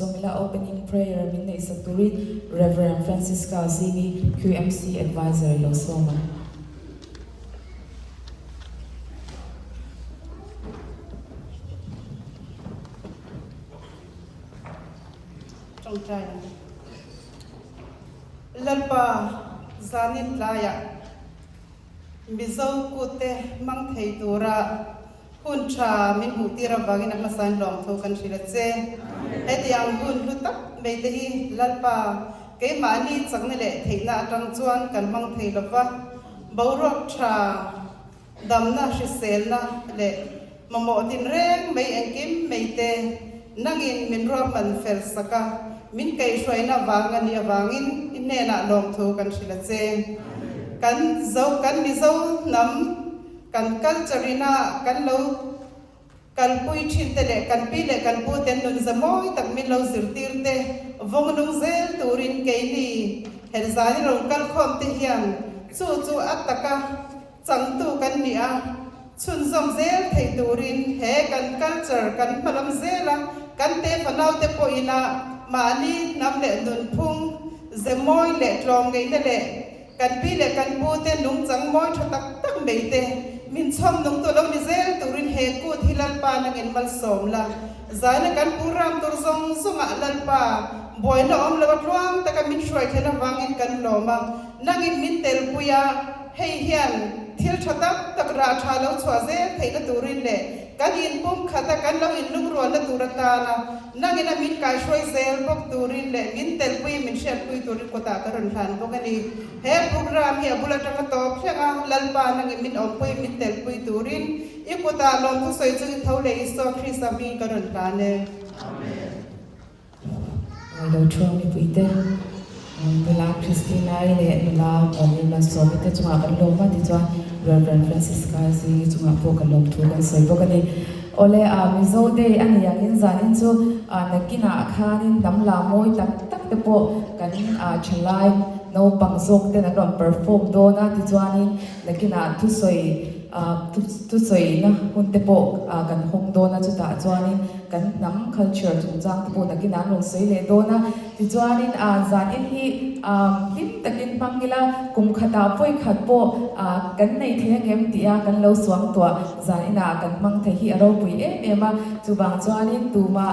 sawm ila opening prayer min neihsak turin Rev. Francisca Zingi, QMC Adviser lo sawm ang. Tawngtai ang. Lalpa zanin tlaiah Mizo kute hmang thei tura hun tha min hmuh tir avangin a hmasain lawmthu kan hrilh a che. Hetiang hun hlu tak mai te hi Lalpa keimahni chakna leh theihna atang chuan kan hmang thei lova, boruak tha, damna, hriselna leh mamawh tinreng mai engkim mai te nangin min ruahman fel sak a, min kaihhruaina vang a nih avangin i hnenah lawmthu kan hrilh a che. Kan zo kan Mizo hnam kan culture ina kan lo kalpui thin te leh kan pi leh kan pu ten nun za mawi tak min lo zirtir te vawng nung zel turin keini Herzani rawn kalkhawm te hian chu chu a taka Changtu kan ni a, chhunzawm zel thei turin he kan culture kan hmalam zel a, kan te fanaute pawhin a mahni hnam leh nunphung ze mawi leh tlawmngeihna leh kan pi leh kan pu te nungchang mawi tha tak tak mai te min chhawm nung tu lo ni zel turin he kut hi Lalpa nangin malsawm la. Zaina kan pu ram tur zawng zawngah Lalpa buaina awm lo a tluang taka min hruai thlen avangin kan lawm a, nangin min telpui a, Hei hian thil tha tak tak rah tha lo chhuah zel theihna turin leh kan inpum khata kan lo inlungrualna tur atana nangina min kaihruai zel bawk turin leh min telpui min hriatpui turin kutah ka rawn hlan bawk a ni. He program hi a bul atanga tawp thleng a, Lalpa nangin min awmpui min telpui turin i kutah lawmthu sawi chungin tho leh Isua Krista hmingin ka rawn hlan e. Amen. Ngailo thu mipuite, nula Christina-i leh nula Vanlima Sawmi te chungah kan lawm a, tichuan Rev. Francisca Zingi chungah pawh kan lawm thu kan sawi bawk a ni. Awle, Mizo Day a ni angin zanin chu nakinah khanin hnam la mawi tak tak te pawh kan thalai naupang zawk ten an rawn perform dawn a, tichuanin nakinah thusawi thusawina hun te pawh kan hawng dawn a, chutah chuanin kan hnam culture chungchang te pawh nakin an rawn sawi leh dawn a. Tichuanin zanin hi hlim takin hmang ila kum khatah vawi khat pawh kan nei thei angem tih a kan lo suang tuah zaninah kan hmang thei hi a ropui em em a. Chuvang chuanin tumah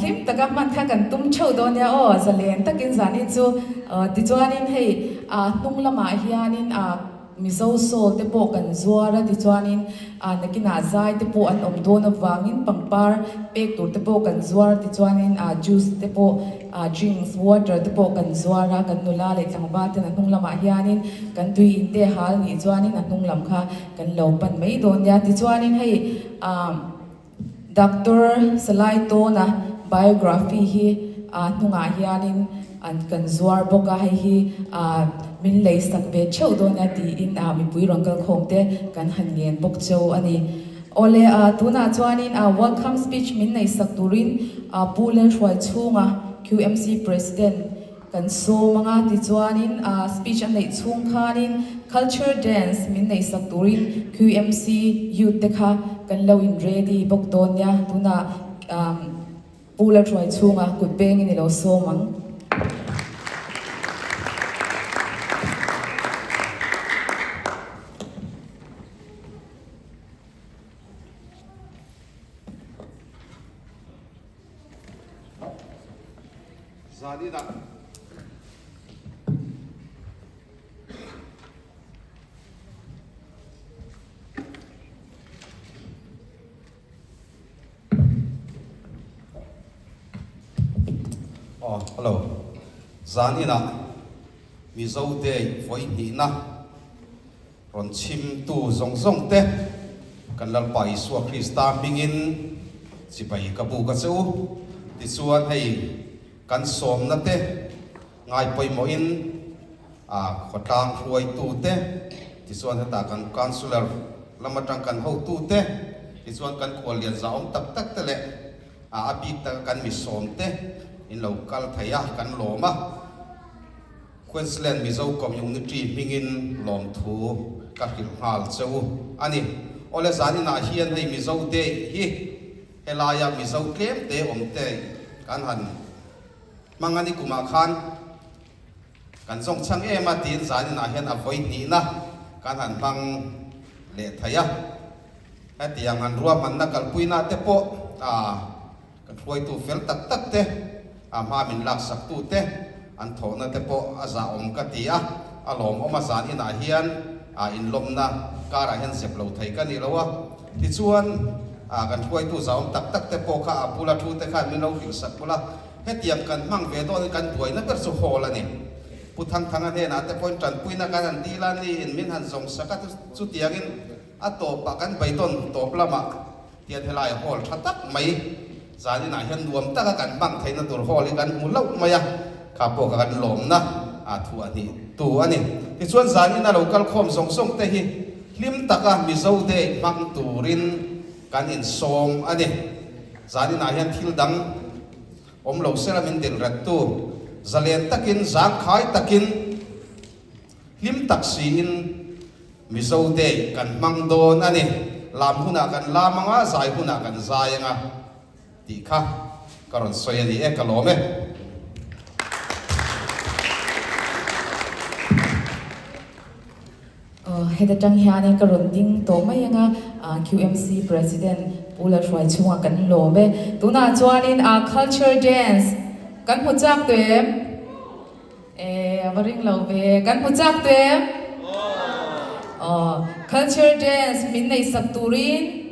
Hlim taka hman kha kan tum theuh dawn nia aw, zalen takin zanin chu tichuanin hei hnung lamah hianin Mizo sawl te pawh kan zuar a, tichuanin nakinah zai te pawh an awm dawn avangin pangpar pek tur te pawh kan zuar a, tichuanin juice te pawh drinks water te pawh kan zuar a, kan nula leh tlangval ten a hnung lamah hianin kan tui in te hal nih chuanin a hnung lam kha kan lo pan mai dawn nia, tichuanin hei. Doctor Salai Tawna biography hi hnungah hianin an kan zuar bawk a, hei hi min lei sak ve theuh dawn a tiin mipui rawn kal khawm te kan han ngen bawk cheu a ni. Awle, tunah chuanin welcome speech min nei sak turin Pu Lalhruaichhunga, QMC President, Kan sawm anga tichuanin speech a neih chhung khanin culture dance min neihsak turin QMC youth te kha kan lo in ready bawk dawn nia, tunah Pu Lalhruai chhunga kut bengin i lo sawm ang. Zanina. Aw, hello. Zanina Mizo Day vawi hnihna rawn chhimtu zawng zawng te kan Lalpa Isua Krista hmingin chibai ka buk a che u. Tichuan hei kan sawmna te ngai pawimawhin a khawtlang hruaitu te, tichuan hetah kan Councillor lam atang kan hotu te, tichuan kan khuallian zahawm tak tak te leh a bik taka kan mi sawm te in lo kal thei a, kan lawm a. Queensland Mizo Community hmingin lawmthu ka hrilh nghal che u a ni. Awle zaninah hian hei Mizo Day hi helaia Mizo tlem te awm te Kan han hmang a ni kumah khan kan zawng chhang em a tiin zaninah hian a vawi hnihna kan han hmang leh thei a. Hetiang han ruahmanna kalpuina te pawh ah kan hruaitu fel tak tak te, a hma min laksaktu te an thawhna te pawh a zahawm ka ti a, a lawmawm a zan inah hian ah inlawmna karah hian zep lo thei ka ni lo a. Tichuan, ah kan hruaitu zahawm tak tak te pawh kha a bula thu te khan min lo hrilhsak bul a, hetiang kan hmang ve dawn in kan buaina ber chu hall a ni. Pu Thangthanga hnenah te pawhin tanpuina kan han dil a, niin min han zawng sak a, chutiangin a tawpah kan beidawn tawp lamah tian helai hall tha tak mai zaninah hian nuam taka kan hmang theihna tur hall hi kan hmu hlauh mai a, kha pawh kha kan lawmna a thu a nih tu a ni. Tichuan zanina lo kal khawm zawng zawng te hi Hlim taka Mizo Day hmang turin kan insawm a ni. Zaninah hian thil dang awm lo sela min dil rettu, zalen takin, zangkhai takin, hlim tak siin Mizo Day kan hmang dawn a ni. Lam hunah kan lam anga, zai hunah kan zai anga tih kha ka rawn sawi a ni e, ka lawm e. Heta tang hianin ka rawn ding tawh mai ang a, QMC President Pu Lalhruai chhungah kan lawm e. Tunah chuanin Culture Dance kan hmu chak tawh em? E, a va ring lo ve. Kan hmu chak tawh em? Aw. Culture Dance min neihsak turin.